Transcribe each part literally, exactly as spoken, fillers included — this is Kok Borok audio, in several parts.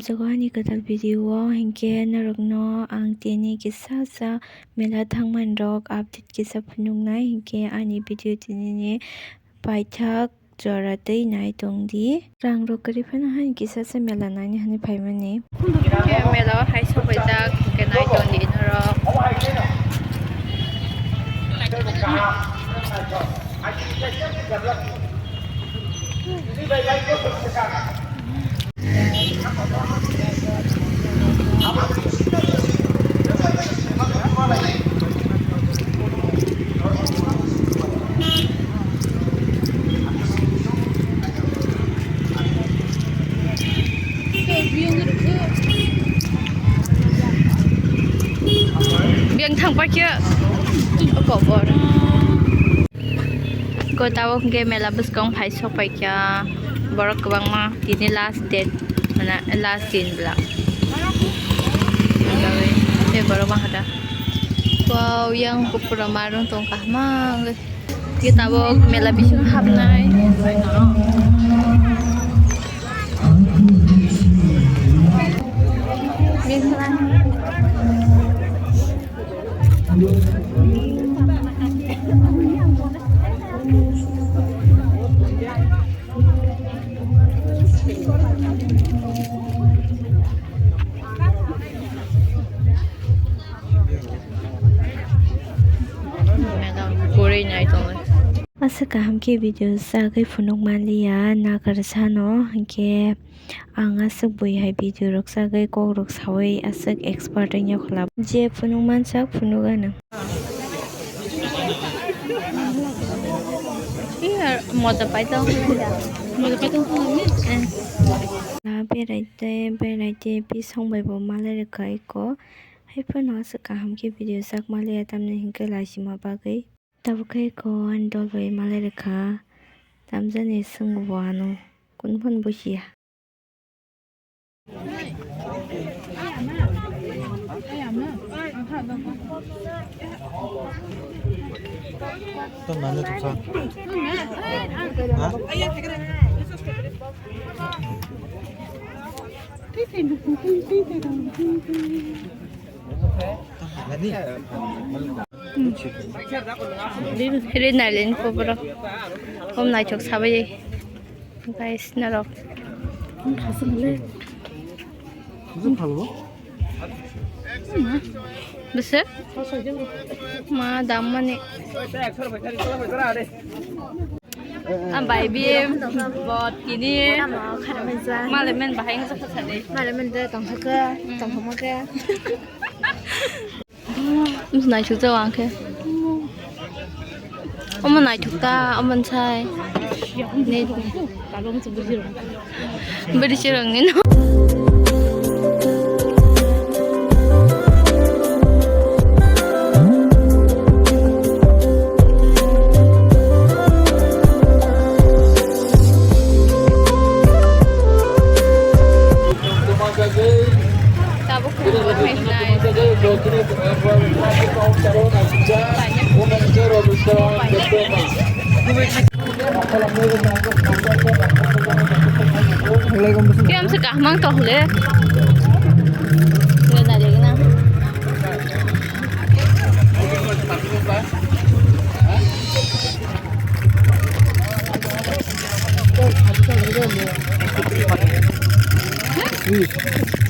Jogo ani kwtal video o hinkhe norokno ang tini kisa sa mela thangmani rok update kisa phunuknai, hinkhe ani video tini ni paithak jora tei nai tong di. Rang rok kwrwi phano haini kisa se mela naini hinwi phaimani. Mela o hai sok paijak, hwnkhe nai tong di norok. Biyang thang paikhe kobor. Ko tabuk hwnkhe mela bwskang phai sok paikha borok kwbangma, tini last date, mane last din bwla. Tei borok bangkha da. Wow, yang kupura marung tong kahma wngwi. Tei tabuk mela bising habnai. Aswk kaham khe video chagwi phunuk manliya, nakarsa no hinkhe. Ang aswk bui hai video rok chagwi kok rok saui aswk expert wngya khwla. Je phunuk mansak phunuk anw. Moja paitong. Moja paitong. Berai tei berai tei bisong bai bo malai rwkha eko. Hai phano aswk kaham khe video chak maliya tamni hinkhe laisima bagwi. Tabuk khe eko ani dol bai malai rwkha. Tamjani swngbo ano kunu phano bujiya. Ri nailen ko boro. Om naithok sabai. Guys, narok. Bwswk? Ma dam mani. Ang bai bim bot kini. Male men bahai ngasuk sadi. Male men de tong thaka, tong thama ke. Naithok jak ang khe. Omo naithok ta, omo sai. Bwrwi chwrwngni no. Tabuk khe nai. Kiyam se kahmang toh le. Ngai nai le na.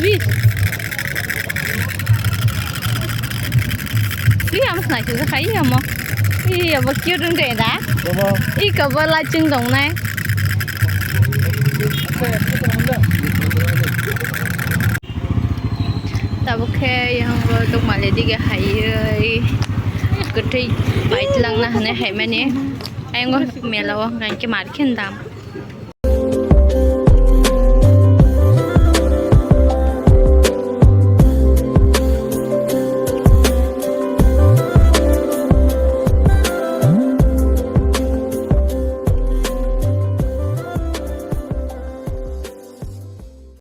Wi. Wi, amo snai khe khai amo. Wi, abo cute wng khe da. Wi, kobo lachung dong nai. Tabuk khe yang bo tok male dige haiwi kwtwi paitlang na hane haimani. Ayang mela o hwnkha khe mar khe dam.